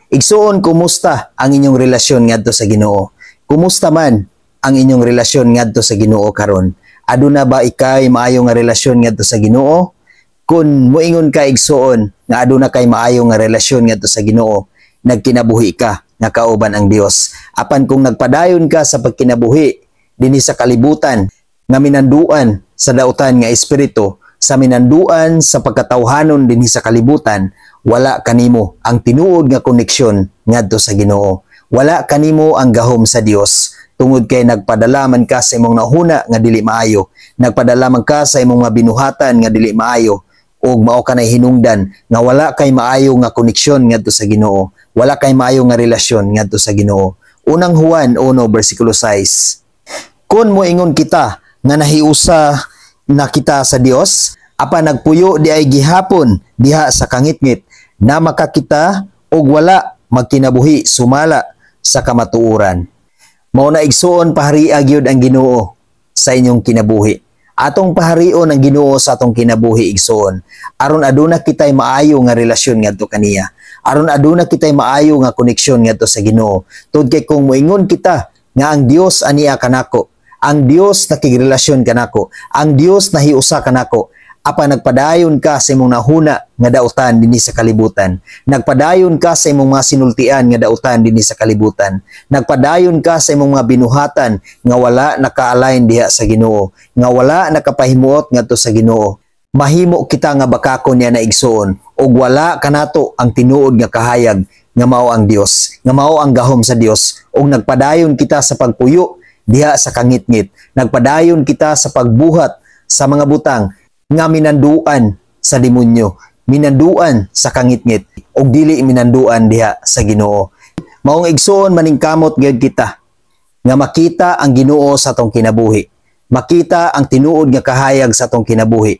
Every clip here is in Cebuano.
Igsuon, kumusta ang inyong relasyon ngadto sa Ginoo? Kumusta man ang inyong relasyon ngadto sa Ginoo karon? Aduna ba ikay maayo nga relasyon ngadto sa Ginoo? Kung moingon ka, igsuon, nga aduna kay maayo nga relasyon ngadto sa Ginoo, nagkinabuhi ka nga kauban ang Dios. Apan kung nagpadayon ka sa pagkinabuhi dinhi sa kalibutan nga minanduan sa dautan nga espiritu, sa minanduan sa pagkatawhanon dinhi sa kalibutan, wala kanimo ang tinuod nga koneksyon ngadto sa Ginoo. Wala kanimo ang gahom sa Dios tungod kay nagpadala man ka sa imong nahuna nga dili maayo, nagpadala man ka sa imong mga binuhatan nga dili maayo, ug mao kanay hinungdan nga wala kay maayo nga koneksyon ngadto sa Ginoo, wala kay maayo nga relasyon ngadto sa Ginoo. Unang Juan 1 bersikulo 6. Kung moingon kita nga nahiusa na kita sa Dios, apan nagpuyo di ay gihapon diha sa kangitngit, na makakita og wala magkinabuhi sumala sa kamatuoran. Mao na, igsuon, paharia gyud ang Ginoo sa inyong kinabuhi. Atong paharion ang Ginoo sa atong kinabuhi, igsuon, aron aduna kitay maayo nga relasyon ngadto kaniya. Aron aduna kitay maayo nga koneksyon ngadto sa Ginoo. Tungod kay kung moingon kita nga ang Dios ania kanako, ang Dios nakigrelasyon kanako, ang Dios nahiusa kanako, apan nagpadayon ka sa imong nahuna nga dautan dinhi sa kalibutan, nagpadayon ka sa imong mga sinultian nga dautan dinhi sa kalibutan, nagpadayon ka sa imong mga binuhatan nga wala naka-align diha sa Ginoo, nga wala nakapahimuot ngadto sa Ginoo, mahimo kita nga bakakon niya na, igsuon, ug wala kanato ang tinuod nga kahayag nga mao ang Dios, nga mao ang gahom sa Dios, ug nagpadayon kita sa pagpuyo diha sa kangitngit, nagpadayon kita sa pagbuhat sa mga butang nga minanduan sa demonyo, minanduan sa kangitngit, ug dili minanduan diha sa Ginoo. Maong igsuon, maningkamot gyud kita nga makita ang Ginoo sa atong kinabuhi. Makita ang tinuod nga kahayag sa atong kinabuhi.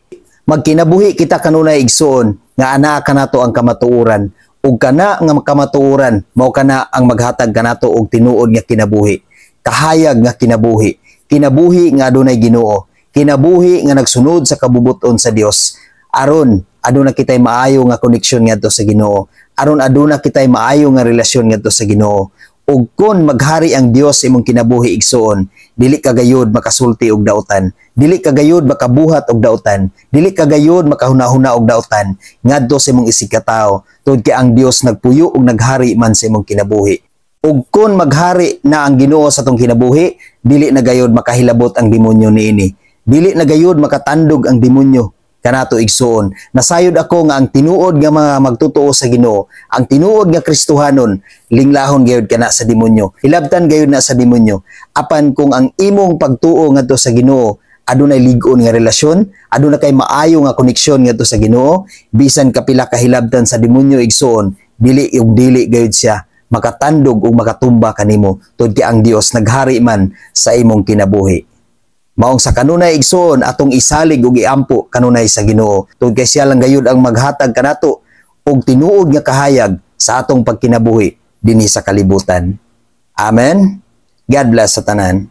Magkinabuhi kita kanunay, igsuon, nga anaa kanato ang kamatuoran, ug kana nga kamatuoran mao kana ang maghatag kanato og tinuod nga kinabuhi. Kahayag nga kinabuhi. Kinabuhi nga adunay Ginoo. Kinabuhi nga nagsunod sa kabubuton sa Dios. Aron aduna kitay maayo nga koneksyon ngadto sa Ginoo. Aron aduna kitay maayo nga relasyon ngadto sa Ginoo. Ug kon maghari ang Dios sa imong kinabuhi, igsuon, dili ka gayud makasulti og dautan, dili ka gayud makabuhat og dautan, dili ka gayud makahuna-huna og dautan ngadto sa imong isig katawo, tungod kay ang Dios nagpuyo ug naghari man sa imong kinabuhi. Ug kon maghari na ang Ginoo sa atong kinabuhi, dili na gayud makahilabot ang demonyo niini. Dili na gayud makatandog ang demonyo kanato, igsuon. Nasayod ako nga ang tinuod nga mga magtotoo sa Ginoo, ang tinuod nga Kristohanon, linglahon gayud kana sa demonyo. Hilabtan gayud na sa demonyo. Apan kung ang imong pagtuo ngadto sa Ginoo adunay lig-on nga relasyon, aduna kay maayo nga koneksyon ngadto sa Ginoo, bisan kapila ka hilabtan sa demonyo, igsuon, dili ug dili gayud siya makatandog ug makatumba kanimo tungod kay ang Dios naghari man sa imong kinabuhi. Maong sa kanunay, igsuon, atong isalig ug iampo kanunay sa Ginoo tungod kay siya lang gayud ang maghatag kanato og tinuod nga kahayag sa atong pagkinabuhi dinhi sa kalibutan. Amen. God bless sa tanan.